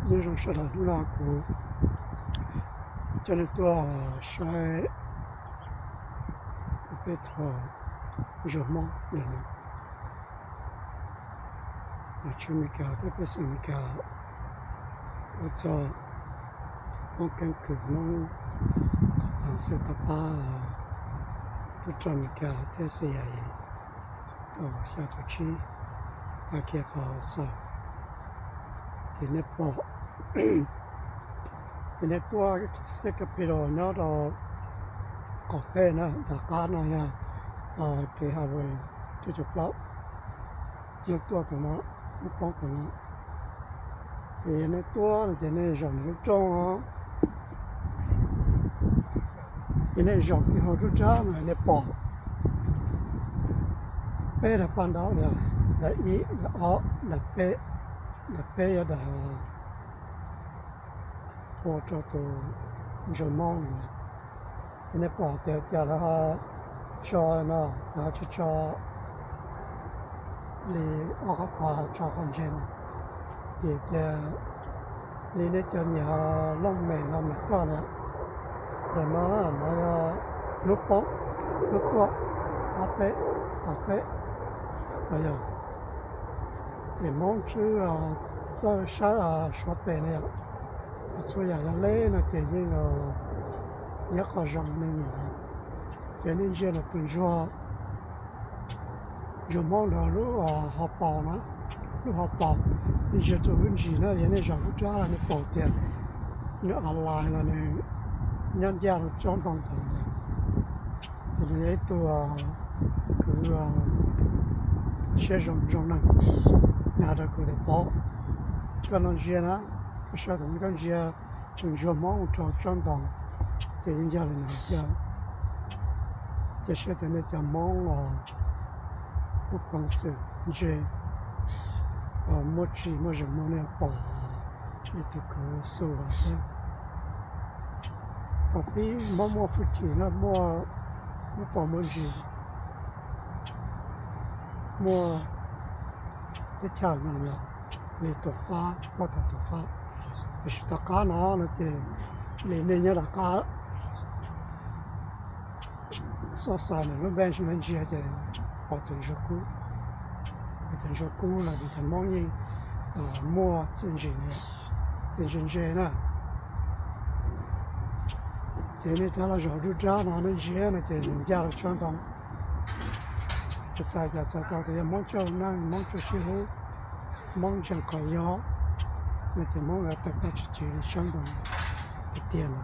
Nyob zoo sawv daws, hnub no kuv coj nej tuaj saib peb tug ntsuag Hmoob ntawm no. Los tshwj Amelikas thiab pej xeem Amelikas ua txog Hmoob keeb kwm, Hmoob qhov xwm tau pab tub rog Amelikas thiab C I A tau xya caum tsib tag kiag qhov xaus. Ces nej pom, ces nej tuaj State Capitol nyob rau qaum teb na, nram qab no yog kev highway cuaj caum plaub, nej tuaj tom no, nej poob tom no. Ces yog nej tuaj no ces nej zaum lub rooj os. Ces nej zaum kiag hauv lub rab no nej pom peb daim paj ntaub yog daim ib, daim ob, daim peb. Daim peb yog daim ua rau tus ntsuag Hmoob no. Ces nej pom tias cas lawv ho tso no, lawv ho tsis tso li ob qhov tod, tso qhov ntse no. Vim tias li nej cov nyiam looj mem no, mem toj na, ntawm no no yog lub poob, lub tuaj, qab teb, qaum teb los yog. Ces Hmoob twb txawj saib suav tes na yom, txhua yam yog leb no ces yeej yog qhov zoo neeg nyiam. Ces nej ntsia ntawm tus ntsuag, ntsuag Hmoob nrog lub hauv paus na, lub hauv paus, nej ntsia rau lub ntsis na, yog nej zaum lub rab nej pom tias nws a lais los nws nyob ncaj rau tsob ntoo ntawd. Ces nws yog ib tug kwv siab zoo zoo neeg, nws hais rau kuv tias, Pov, koj no ntsia na, koj sawv tam no koj ntsia tus ntsuag Hmoob rau tsob ntoo, ces yeej yog li nws hais tiag. Ces saib tias nej cov Hmoob os, muaj peev xwm ntse, muaj tsim muaj zeem muag, nej pom li tus kwv Xus hais thiab. Thaum pib Hmoob muaj hwj chim na, muaj, muaj pom muaj ntsis, muaj teb chaws no los li Tuam Fab, pab tau Tuam Fab. Tiam sis tom qab no no ces li nej nyob tom qab Southside lub bench nej ntsia ces pom tus ntsuag kub, vim tus ntsuag kub los vim tias Hmoob yeej muaj txiaj ntsim, txiaj ntse ntse na. Ces nej rov los zaum lub rab no nej ntsia no ces nws ncaj rau tsob ntoo. Ces txhais, cas txhais tau tias yog Hmoob txawj neej, Hmoob txawj sib hlub, Hmoob ntseeg qhov yog, no ces Hmoob yuav tawm paj tsis ci li tsob ntoo tiag tiag lawm,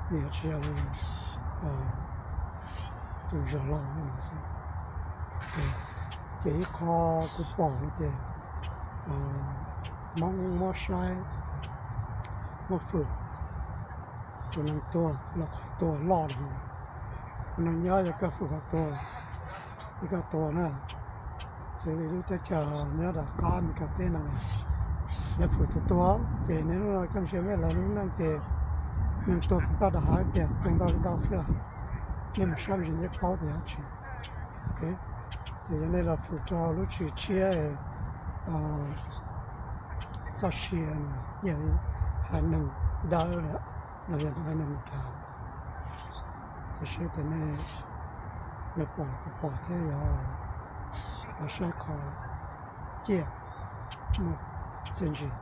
nws yuav tsis yog li tus ntsuag laus no xwb. Ces ib qho kuv pom no ces Hmoob muab saib, muab fwm tus neeg tuag los qhov tuag loj los, tus neeg nyob yog koj fwm qhov tuag, ces koj tuag na. Xws li lub teb chaws nyob tom qab Meskas teb no, lawv fwm tus tuag ces nej lub no koj ntsia lawv lub neej ces neeg tuag puas tau dag hais tias tuag ntau ntau xwb. Nej mus saib mus ntsia nej paub tias dab tsi. Ces yog nej los fwm rau lub tshwm tshiab txoj sia, yog haiv neeg dawb los yog haiv neeg Meskas, ces saib tias nej yuav pom los puas pom thiab yog saib qhov ciaj muaj txiaj ntsim,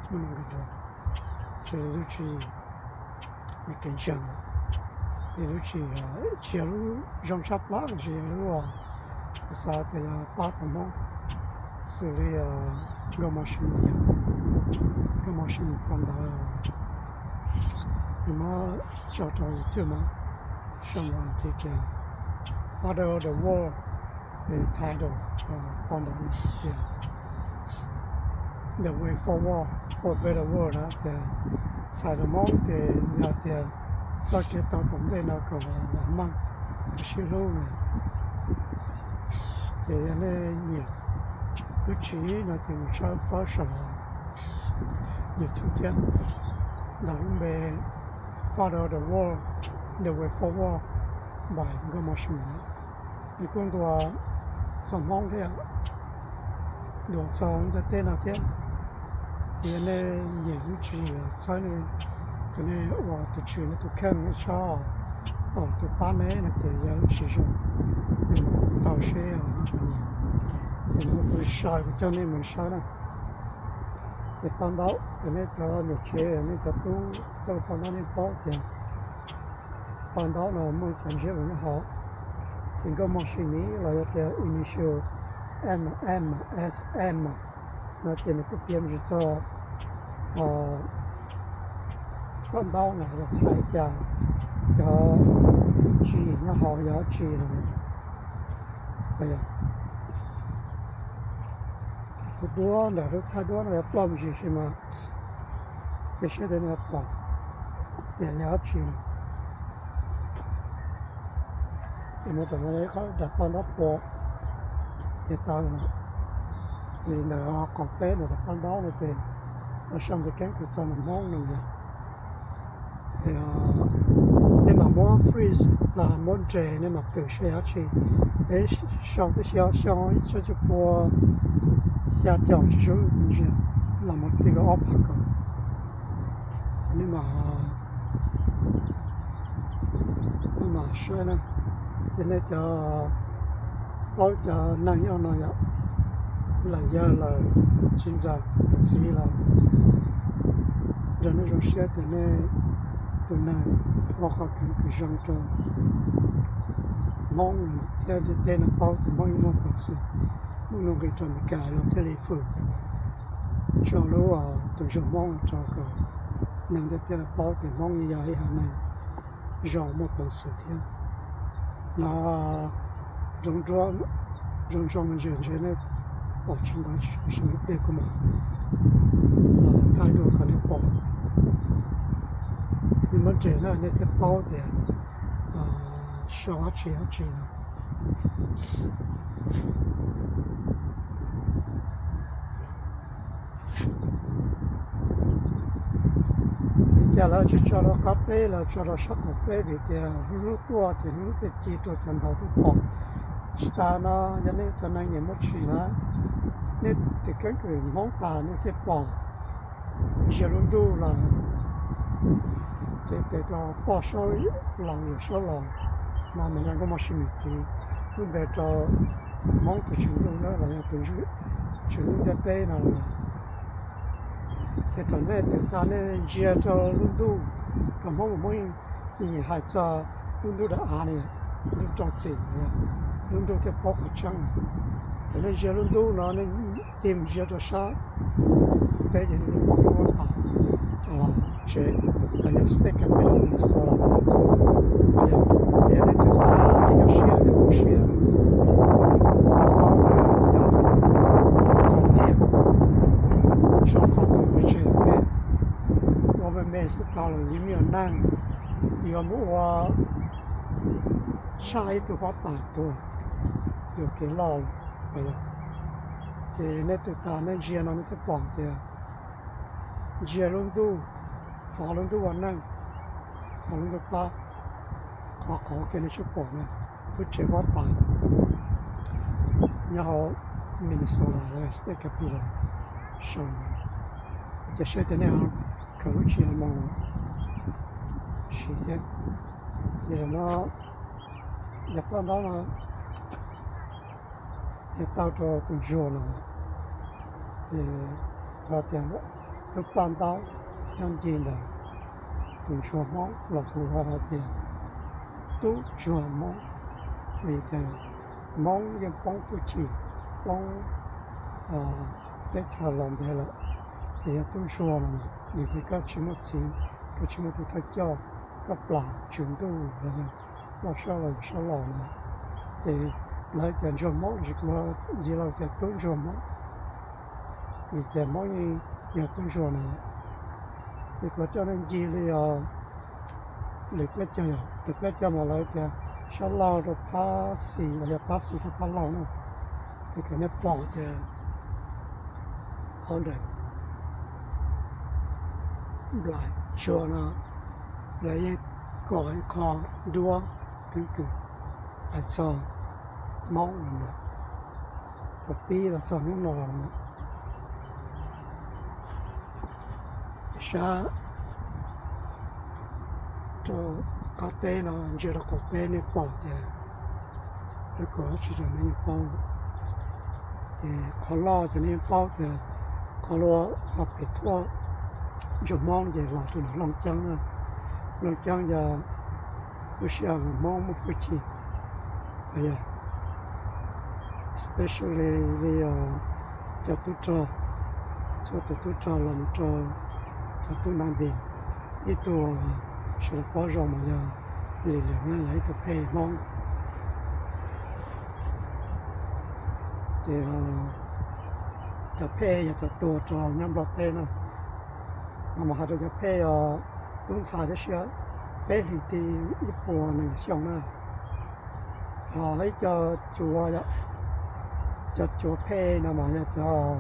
muaj neeg nkaus dua, xws li lub tswv yim kev ntseeg, li lub tswv yim tsis yog lub zoo tshaj plaub los sis yog lub uas xav tias yog pab tau Hmoob, xws li Nkauj Mos Sib Mis, Nkauj Mos Sib Mis pom ntawd, nws muab tso rau YouTube mas, sau ntawd ces tias Father of the World, ces title pom ntawd tias The Way Forward for a Better World na, tias txhais tau Hmoob ces yog tias txoj kev tau tom ntej no kom vam meej, kom sib hlub na. Ces yog nej nyiam lub tswv yim no ces mus tshawb fawb saum YouTube thiab, ntawm lub npe Father of the World, The Way Forward by Nkauj Mos Sib Mis. Nws kuj ntuas txog Hmoob thiab, ntuas txog ntiaj teb no thiab. Yog nej nyiam lub tswv yim txhawb nej, kom nej ua tus tswv nej tus kheej nej tso, tus pab nej no ces yog lub tswv zoo, nej mus tau seb nej puas nyiam. Ces no kuv sau kuv coj nej mus saib na. Ces paj ntaub ces nej cov niam tsev nej cov tub txawj paj ntaub nej paub tias paj ntaub no muaj cov ntsiab uas nyob hauv, ces nkauj mog sib mis los yog tias initial M M S M no ces nws kuj piav mus txog paj ntaub no yog txhais cas cov tswv yim nyob hauv yog dab tsi no. Tus duab ntawm lub thaj duab no yog ploj mus ntsis sis mas, ces saib tias nej pom tias yog dab tsi no. Ces mus tom no yog ib qho daim paj ntaub pua, ces tau no. Ces ntawm qhov peb ntawm daim paj ntaub no ces los sau ntawm keeb kwm txog ntawm Hmoob no yog nej mam muab freeze los muab nres nej mam twm saib yog dab tsi. Peb sau twb xyov xyoo ib txhiab cuaj pua xya caum tsib sub ntsia los mus ti kaum ob phav kaum. Nej mam, nej mam saib na, ces nej cov, plaub cov neeg nyob no yom, lawm yawg lawm txiv ntxawm txiv los nrog nej zoo siab tias nej tus neeg ua qhov keeb kwm zoo rau Hmoob thiab ntiaj teb no paub tias Hmoob yeej muaj peev xwm, muaj nuj nqis rau Amelikas los thiaj li fwm tso lub tus ntsuag Hmoob rau kom neeg ntiaj teb no paub tias Hmoob yeej yog ib haiv neeg zoo muaj peev xwm thiab. No zoo, zoo zoo ntsia ntsia nej pom tsis ntau tsis zoo ib pliag kuv mam thaij dua kom nej pom. Nej muab nres na nej thiaj paub tias sau dab tsi dab tsi no. Vim cas lawv tsis tso rau qab teb, lawv tso rau sab qaum teb? Vim tias hnub hnub tuaj ces hnub hnub thiaj ci rau cov ntaus thiaj pom. Tsis tas no, yog nej cov neeg nyiam muaj tshis na, nej tus keeb kwm Hmoob tas nej thiaj pom ntsia lub ntuj los ces tes rau poj saub laus yawm saub laus, mas mas yog nkauj mog sib mis tiv lub npe rau Hmoob tus tswv ntuj na los yog tus tswv ntuj ntiaj teb no los. Ces thaum nej twm tas nej ntsia rau lub ntuj, rau Hmoob, Hmoob yeej hais txog lub ntuj dav av no, ntuj rau txim, lub ntuj thiaj paub qhov tseeb. Thaum nej ntsia lub ntuj no nej tig mus ntsia rau sab teb ces nej pom lub huab tais tsev los yog state capitol Minnesota. Yog tias nej twm tas nej nyob siab nej poob siab no ces nej paub tias yog qhov tiag, tso qhov tuag pov tseg thiab. Ua me me xwb tau los yeej muaj neeg yuav mus ua tshaj ib tug huab tais tuag, yuam kev loj lawm. Ces nej twm tas nej ntsia no nej thiaj pom tias ntsia lub ntuj, thov lub ntuj ua neej, thov lub ntuj pab. Qhov qhov kiag nej tsuas pom na, lub tsev huab tais nyob hauv Minnesota los state capitol sau ntawd. Ces saib tias nej khaws lub tshis los mus siv thiab. Ces zaum no yog paj ntaub no yog tau rau tus ntsuag no, ces hais tias lub paj ntaub nyob ncig ntawm tus ntsuag Hmoob los kuv ho hais tias tub ntsuag Hmoob, vim tias Hmoob yeej poob hwj chim, poob teb chaws los ntev lawm, ces yog tub ntsuag no, vim tias koj tsis muaj txiv, koj tsis muaj tus thawj coj, koj plam tswv ntuj los yog poj saub los yawm saub laus no, ces lawv tias ntsuag Hmoob, tab sis kuv ntxiv los tias tub ntsuag Hmoob, vim tias Hmoob yeej yog tub ntsuag no. Ces kuv coj nej ncig li os, lwm peb caug, lwm peb caug mas lawv tias sab laug rau phab xis los yog phab xis rau phab laug na. Ces kom nej pom tias hauv ntawm nplaim tsuag no lawv yeej kom ib qho duab keeb kwm hais txog Hmoob no, thaum pib los txog hnub no los no. Sab rau qab teb no, ntsia rau qaum teb nej pom tias lub kaum ob tsis rau nej yeej paub, ces qhov loj ces nej yeej paub tias qhov luaj qhov pem thuaj ntsuag Hmoob ces los rau nram Looj Ceeb na. Looj Ceeb yog lub sij hawm Hmoob muaj hwj chim, especially li cov tub rog, txhua tus tub rog los mus rau cov tub Nam Npis, ib tug sawv daws paub zoo mas yog Lis Lwm na, yog ib tug phej Hmoob. Ces cov phej yog cov tuag rog nyob Nplog teb na, no mas hais rau cov phej yog tub ntxhais tab sis peb hlis ti ib puas nees xyoo na. Ho ib co cuav, cov cuav phej no mas yog cov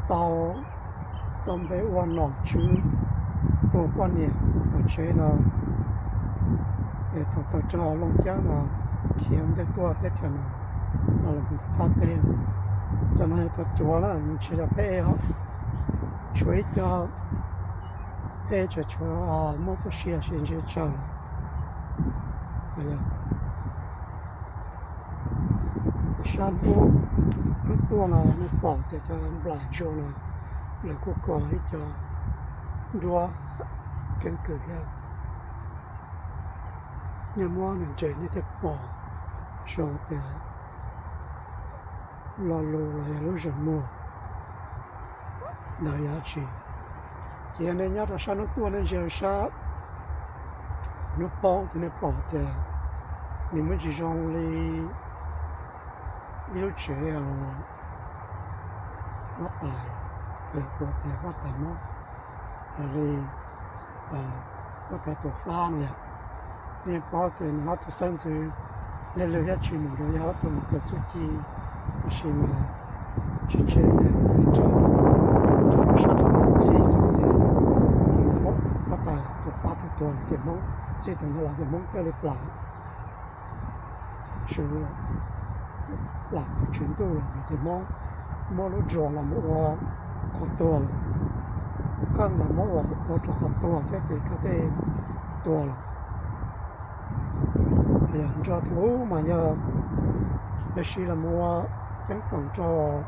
tau, tau npe ua nom tswv tuag poj niam tom tsev no, es thaum tawg rog Looj Ceeb no khiav ntej tuaj teb chaws no, no los mus rau qab teb. Cov no yog cov cuav na, nws tsis yog phej os. Tshuav ib co phej tshuav tshuav muaj txoj sia sib ntsib tsawg lawm. Sab hnub tuaj no nej pom tias cov nplam ntsuag no lawv kuj kho ib co nruab keeb kwm thiab. Nej muab nws ntses nej thiaj pom zoo tias lo lus los yog lub zeem muag ntawd yog dab tsi. Ces yog nej nyob rau sab hnub tuaj nej ntsia sab hnub poob ces nej pom tias nws muaj tsis zoo li ib lub tsev huab tais, hu tias huab tais Hmoob, los li huab tais Tuam Fab no yom. Nej paub tias nws ob tug xeeb ntxwv Lis Lwm thiab Tsis Mus Nrov yog ob tug mus kawm txuj ci, tab sis mas tsis ntse nws ces raug, raug sab rau txij thaum ces huab tais Tuam Fab tuag los ces Hmoob, txij thaum ntawd los ces Hmoob thiaj li plam tswv, plam tus tswv ntuj los ces Hmoob muab lub drone los mus ua qhov tuag lawm, qeej los muab ua, ua rau qhov tuag thiab ces koj tej tuag lawm. Nrog tus ub mas yog lawv siv los mus ua ceeb toom rau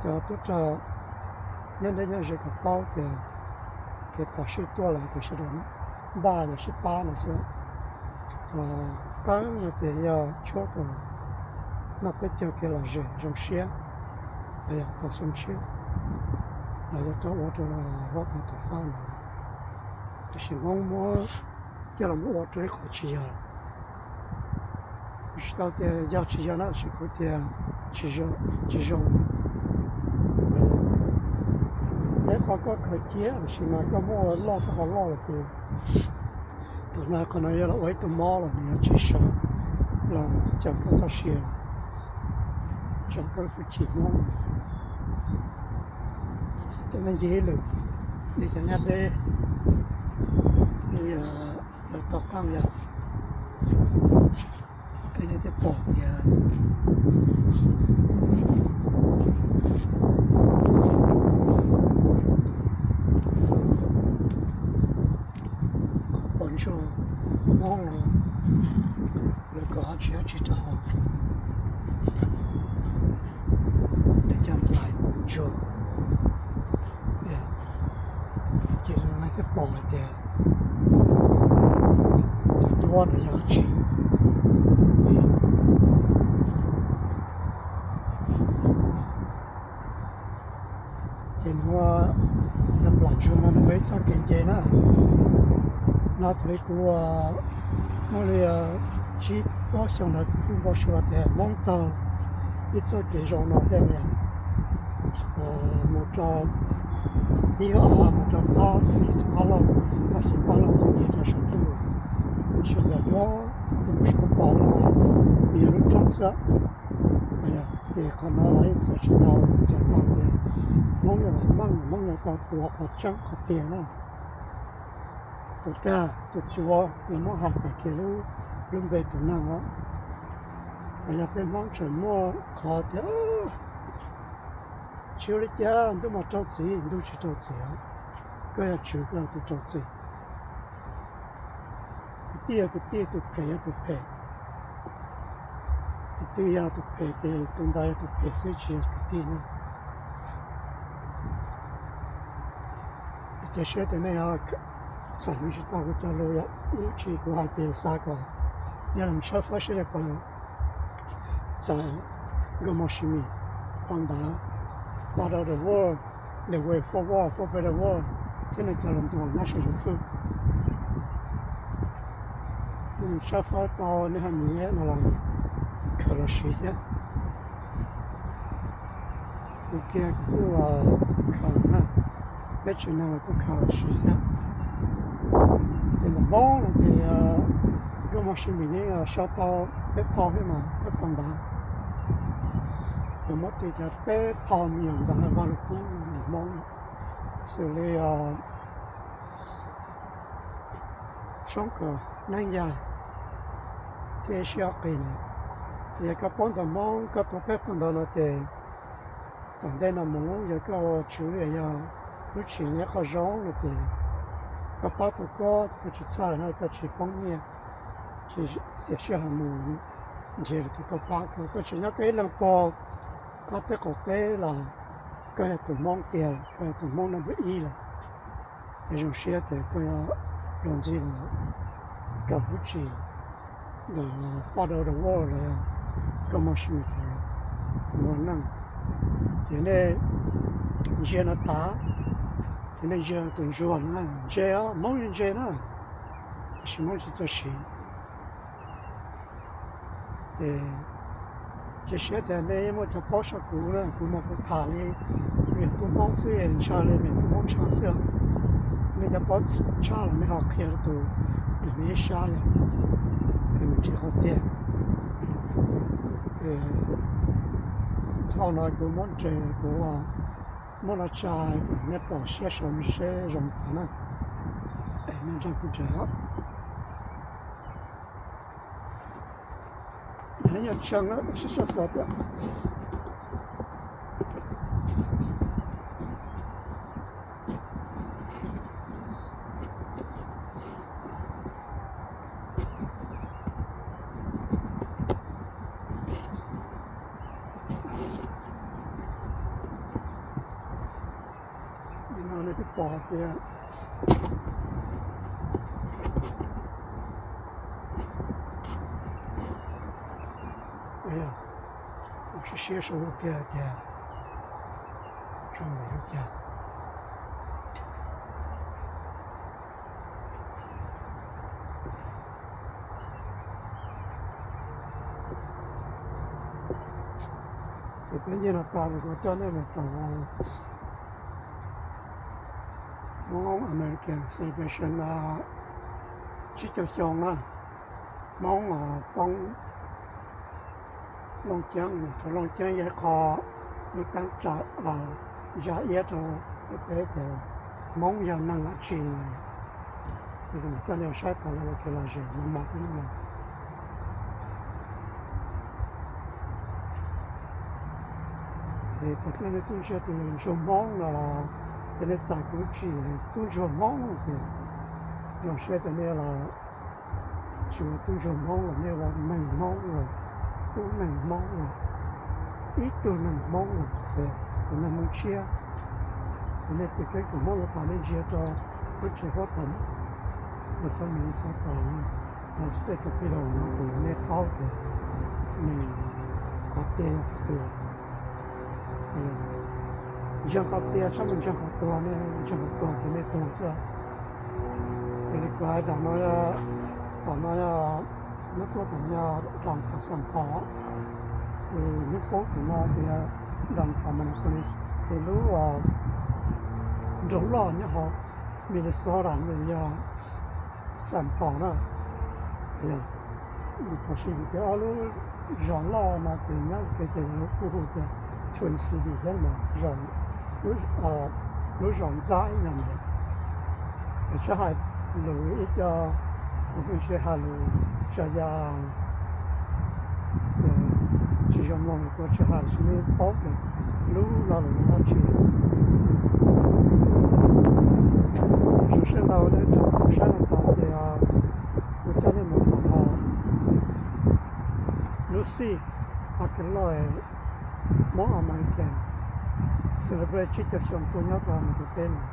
cov tub rog nyob deb nyob ze kom paub tias kev phom sij tuaj lawm ces sawv daws npaj los sib pab no xwb. Qeej no ces yog tshuab kom noj peb caug kev lom zem zoo siab, los yog tau xoo tshiab, los yog rau ua rau huab tais Tuam Fab no. Tiam sis Hmoob muab coj los mus ua rau ib qho tsis yog, kuv tsis tau tias yog tsis yog na, tab sis kuv tias tsis zoo. Ib qho koj khaws ciaj tab sis mas koj muab ua loj txog qhov loj lawm ces thaum no qhov no yog los ua ib tug mob los nws yuav tsis sawv los cawm koj txoj sia, txog koj hwj chim Hmoob. Cov no ncig ib lwm, li cov nyab deb, li lawv tau qeej yom. Peb nej thiaj pom tias pom ntsuag Hmoob los lawv kom dab tsi dab tsi rau hauv, nej coj nplaim ntsuag. Ces nej thiaj pom hais tias cov duab no yog dab tsi. Ces nws ua, cov nplaim ntsuag no nws ua ib txoj kev nce na. No thaum ub kuv muaj li tsib plaub xyoo ntawd kuv kuj npau suav tias Hmoob taug ib txoj kev zoo no thiab, mus rau ib ob av mus rau Pab Xis, Pab Lauj, Pab Xis Pab Lauj ces nce rau saum ntuj, sawv daws duab, tus mus saum pos no mas nws yog lub roob xwb. Ces qhov no los yeej txawm tsis tau, txawm tau tias Hmoob yuav meej, Hmoob yuav tau tuav qhov tseeb qhov tiag na. Tus dag tus cuav yog muab hais tag kiag lub, lub npe tus neeg os. Los yog peb Hmoob tseem muaj qhov tias tsis ua li cas, ntuj mas rau txim, ntuj tsis rau txim os. Koj yog tswv, koj yog tus rau txim. Kwv tij yog kwv tij, tus phem yog tus phem. Tus twg yog tus phem ces tus ntawd yog tus phem xwb, tsis yog kwv tij na. Cia siab tias nej txhais tsis tau kuv cov lus, ib lub tsis kuv hais ces xav kom nej los tshawb fawb seb nej puas txais Nkauj Hmoob Sib Mis phau ntawv Father of the World, The Way Forward for Better World thiab nws cov lus ntuas nyob saum YouTube. Nej tshawb fawb tau nej ho nias no los khaws los siv thiab. Kuv kiag kuv kuj khaws na, peb tsev neeg los kuj khaws los siv thiab. Ces ntawm Hmoob no ces Nkauj Hmoob Sib Mis nws sau tau peb phau thiab mas peb phau ntawv, kuv muab tis cov peb phau me nyuam ntawv Vaj Lug Kub ntawm Hmoob, xws li Tshoob Kos Neeb Yaj thiab ib sij ob qig na. Yog koj paub ntawv Hmoob, koj tau peb phau ntawv no ces tom ntej no mus yog koj ua tswv, yog lub tshis nyob qhov zoo no ces koj pab tau koj, koj tsis txhawj no, koj tsis poob nyiaj, tsis xiam sij hawm mus nrhiav tus tuaj pab koj, koj tseem nyob koj ib leeg puag qab teb qaum teb los koj yog tus Hmoob tiag, koj yog tus Hmoob number ib lawm. Es zoo siab tias koj yuav los ntxiv los kawm lub tshis ntawm Father of the World los yog Nkauj Hmoob Sib Mis ua neej. Ces nej ntsia no tas, ces nej ntsia tus ntsuag no, ntse os, Hmoob ntse na, tiam sis Hmoob tsis txawj siv. Ces cia siab tias nej muaj cov paub saib kuv na, kuv mas kuv tham li me tub Hmoob xwb, ntshaw li me tub Hmoob ntshaw xwb. Nej cov paub tshaj los nej ho qhia rau tus, tus me ib sab yom, es mus nrhiav qhov tiag. Ces dhau no kuv muab nres, kuv muab no tsa kom nej pom siab saud seb zoo cas na. Es nej nrog kuv nres os. Yog ib nyuag tshee na, tab sis sab xav tias no nej twb pom hais tias siab siab saud tiag tiag, zoo npaum li cas. Ces peb nce no tas kuv coj nej mus pom Hmoob American Celebration tsib caug xyoo na. Hmoob poob Looj Ceeb, rau Looj Ceeb yog ib qho lub teeb ntsa iab rau peb peb tias Hmoob yog neeg dab tsi. Ces kuv coj nej mus saib tas los ua kev lom zem no mog tib neeg. Es thaum twg nej twb ntsia tus ntsuag Hmoob no los, ces nej txais kuv lub tshis tub ntsuag Hmoob no ces zoo siab tias nej los tsis ua tub ntsuag Hmoob los, nej ua neeg Hmoob los, tub neeg Hmoob los, ib tug neeg Hmoob los, ces tus neeg Hmoob tshiab, ces nej tus kheej tus Hmoob los tas nej ntsia rau lub tsev huab tais Los Xas Minnesota no, State Capitol no ces nej paub tias nws qhov tiag yog qhov twg. Ntseeg qhov tiag saib mus ntseeg qhov tuag, nej ntseeg qhov tuag ces nej tuag xwb. Ces li kuv hais, tom no, tom no nyob tuaj tom no yog downtown Saint Paul, hnub qub tom no ces yog downtown Minneapolis, ces lub nroog loj nyob hauv Minnesota no yog Saint Paul na. Tam sim no ces ob lub zos loj no ces nyob ua ke ces lawv kuj hu tias Twin City thiab mas, lub zos ntxaib no mas. Tsis hais lus ib co, kuv tsis hais lus tsa ya, tsis zoo mloog kuv tsis hais, tab sis nej paub tias lub lo lus no dab tsi. Sij, Hmoob American celebrate tsib caug xyoo tuaj nyob rau Amelikas teb no.